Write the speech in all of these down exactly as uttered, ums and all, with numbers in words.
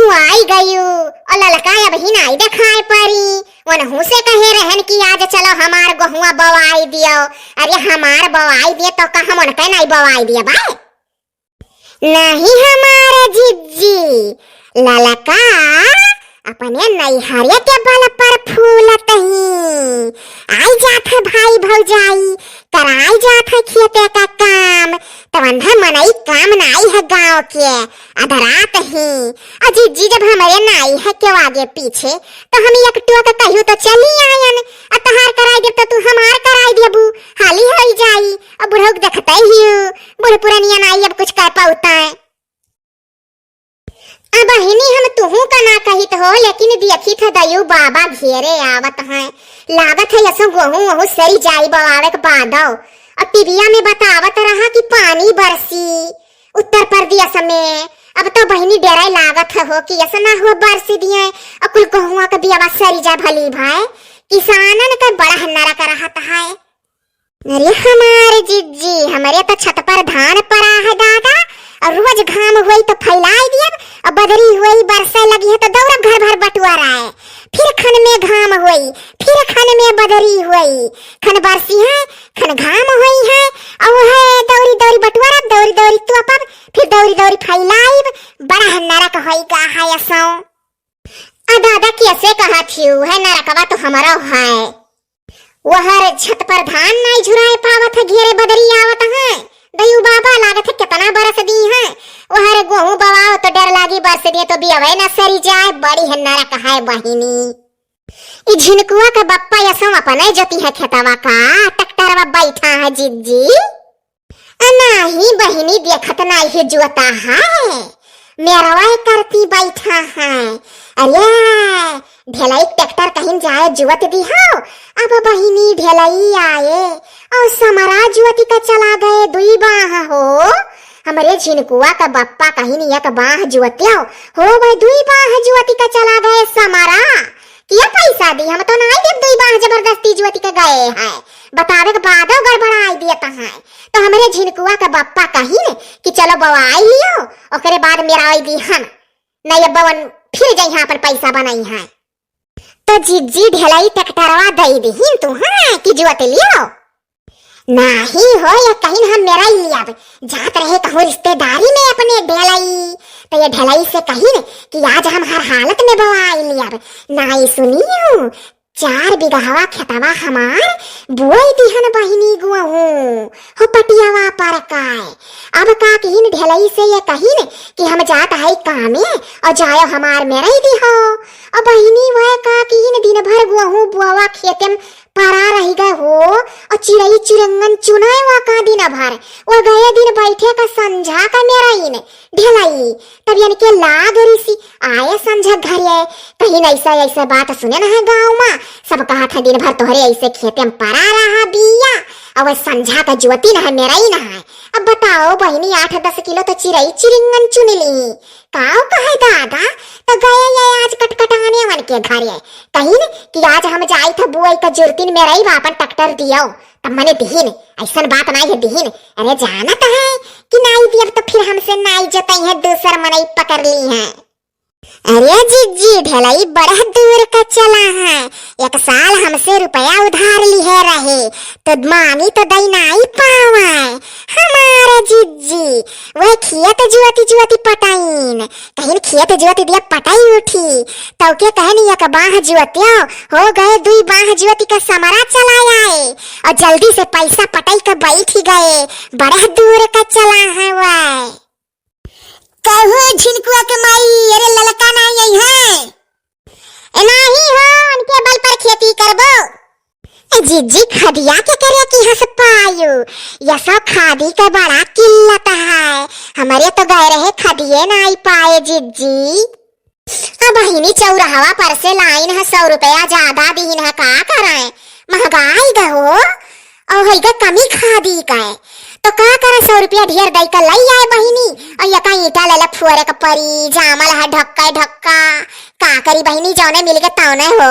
तू आई गयू, और ललका अबही नाई देखाए परी। उनहू से कहे रहन कि आज चलो हमार गोहुआ बोआई दियो। अरे हमार बोआई दिए तो का हम उनके नाई बोआई दिए बाय? नहीं हमार जिज्जी, ललका अपने नैहरे के बल पर फूलत ही। आई जात है भाई भौजाई, कराई जात है खेते का काम, तो अंधा मनई काम नाई है गाँव के, अधरात ही। अ जिज्जी जब हमरे नाई है केव आगे पीछे, तो हम एक टोक कहियो तो चली आयन, अ तहार कराई देब तो तू हमार कराई देबू, हाली होई जाई। अ बुढ़ऊ के देखते ही, बूढ़ पुरनिया नाई अब कुछ कह पाउता है। अब बहिनी हम तुहू का ना कहित हो, लेकिन देखित ह दयू बाबा घेरे आवत हैं। लागत है यसो गोहूँ वहूँ सरी जाई बवावे के बादव। अब टीविया में बतावत रहा कि पानी बरसी उत्तर प्रदेश में। अब तो बहिनी डेराए लागत हो कि यस ना हो बरसी दिए और कुल गोहुआ के बियावा सरी जाए भली भाई। किसानन का बड़ा नरक रहत है। अरे हमार जिज्जी, हमरे तो छत पर धान परा है दादा, और रोज घाम होई तो फैलाई दियब, और बदरी होई बरसे लगी है तो दौड़ब घर भर बटुआराए। फिर खन में घाम होई, फिर खन में बदरी होई, खन बरसी है, खन घाम होई है, और वह दौरी दौरी बटुआरब, दौरी दौरी तोपब, फिर दौरी दौरी फैलाइब, बड़ा नरक होई गा है असो। आ दादा कैसे कहत हियू है, नरकवा तो हमरो है। वहर छत पर धान नाई झुराए पावत है, घेरे बदरी आवत है। दयू बाबा लागत है कितना बरस दी है। वहर गोहूँ बवाओ तो डर लागी बरस दिए तो बियवे न सरी जाए, बड़ी है नरक है बहिनी। ई झिनकुआ के बप्पा यसो अपने जोती है खेतवा का, ट्रैक्टरवा बैठा है जिज्जी। अ नाही बहिनी, देखत नाही है जुअता है, मेरवा करती बैठा है। अरे, ढेलई ट्रैक्टर कहीं जाए जुअत दी हो। अब बहिनी ढेलई आए और समरा जुअती का चला गए दुई बाह हो। हमरे झिनकुआ का बप्पा कहीं एक बाह जुअत्यो हो गए, दुई बाह जुअती का चला गए समरा। किया पैसा दी, हम तो नाई देब दुई बाह जबरदस्ती जुअती के गए हैं। बतावे के बादो गड़बड़ाई दियत हैं। तो हमरे झिनकुआ के बप्पा कहिन कि चलो बवाई लियो, ओकरे बाद मेराई दिहन। नहीं अब बवन फिर जइहाँ अपन पैसा बनइहाँ। तो जिज्जी ढेलई ट्रैक्टरवा दई दिहिन तू, हाँ, कि जुअत लियो। नाही हो, या कहिन हम मेराई लियब। जात रहे कहूँ रिश्तेदारी में अपने ढेलई, तो ये ढेलई से कहिन कि आज हम हर हालत में बवाई लियब। नाही सुनियो, चार बिगहवा खेतवा हमार बोई दिहन बहिनी गोहूँ हो पटियावा पर काय। अब का किहिन ढेलई से ये कहिन कि हम जात है कामे और जायो हमार मेरई दिहो। और बहिनी वह का किहिन दिन भर गोहूँ बोवा खेते में परा रही गए हो और चिरई चिरंगन चुनाए वा का दिन भर। वो गए दिन बैठे का संझा का मेरई ने ढेलई, तब यानी के लाग रिसी आए संझा घरे, कहिन ऐसा ऐसा बात सुने न है गाँव मा, सब कहत है दिन भर तोहरे ऐसे खेते में परा रहा बिया, और वह संझा का जुअती न है, मेरई न है। अब बताओ बहिनी, आठ दस किलो तो चिरई चिरिंगन चुन ली, काव कहे दादा, तो गए ये आज कटकटाने वन के घरे, कहिन कि आज हम जाई था बुआई का जुरतिन मेरई वा अपन ट्रैक्टर दियो, तब मने दिहिन, ऐसन बात नाई है दिहिन। अरे जानत है कि नाई दियब तो फिर हमसे नाई जतई है, दूसर मनई पकड़ ली है। अरे जिज्जी, ढेलई बड़ा दूर का चला है, एक साल हमसे रुपया उधार लिहे रहे, तो मांगी तो दई नाई पावे। हमारा जिज्जी, वह खेत जुअती जुअती पटाइन, कहिन खेत जुअती दिया पटाई उठी, तौके कहनी एक बाह जुअत्यो, हो गए दुई बाह जुअती का समरा चला आए, और जल्दी से पैसा पटाई के बैठ गए, बड़ा दूर का चला है वह। कहू झिनकुआ के माई, अरे ललका नाई आई है? ए नाही हो, उनके बल पर खेती करबो। ए जिज्जी, खदिया के करे की हंस पायु? यसो खादी के बड़ा किल्लत है, हमरे तो गए रहे खदिये नाई पाए जिज्जी। अब बहिनी चौराहवा पर से लाइन है, सौ रुपया ज्यादा दीन है, का करें, महंगाई गए हो। और है गा कमी खादी का है, तो का करे, सौ रुपया ढेर दई का लई आए बहिनी, और यका ईंटा लेला फुअरे का परी, जामल है ढक्का ढक्का, का करी बहिनी, जौने मिल गए तौने हो।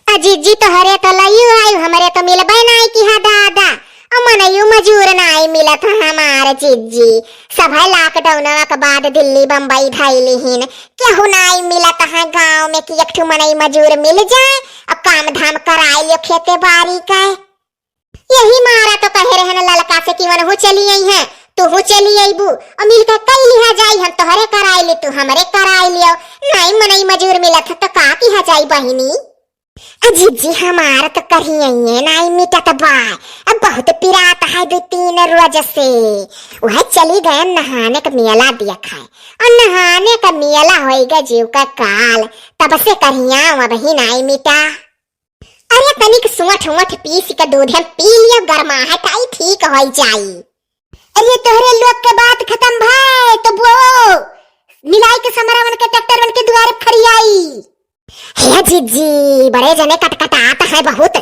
अ जिज्जी तोहरे तो लइयो आयु, हमरे तो मिलबे नाई किहा दादा, अउ मनई मजूर नाई मिलत है हमार जिज्जी। सभे lockdownवा के बाद दिल्ली बम्बई धइली हिन, केहू नाई मिलत है गाँव में कि एक ठो मनई मजूर मिल जाए अउ काम धाम कराई लियो खेते बारी का। यही मारा तो कहे रहन ललका से कि वनहू चली अइहैं, तूहू चली अइबू, अउ मिलके कई लिहा जाई, हम तोहरे कराई ली, तू हमरे कराई लियो। नाई मनई मजूर मिलत है तो का किहा जाई बहिनी? अ जिज्जी हमार तो करिहैं नाई मिटत बा, अब बहुत पिरात है दो तीन रोज से। वह चली गए नहाने का मेला देखे, अउ नहाने का मेला होइगा जीव का काल, तब से करिहैं वही नाई मिटा। अरे तनिक सोंठ वोंठ पीस के दूध हम पी लियो, गरमाहट आई ठीक होइ जाई। अरे तोहरे लोग के बात खतम भए तो बुओ मिलाई के समरावन के ट्रैक्टरवन के दुआरे फरियाई। हे जिज्जी, बड़े जने कटकटात है बहुत।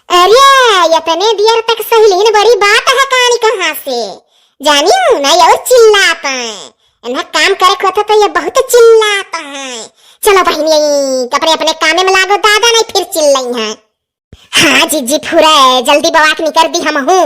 अरे इतने देर तक सहिलीन बड़ी बात है कहानी कहाँ से जानियो ना, ये और चिल्लात है। इन्हें काम करे को होता तो ये बहुत चिल्लात है। चलो बहिनी, अपने अपने कामे में लागो, दादा नहीं फिर चिल्लाई है। हाँ जिज्जी फुरे, जल्दी बवाक निकर दी हमहू।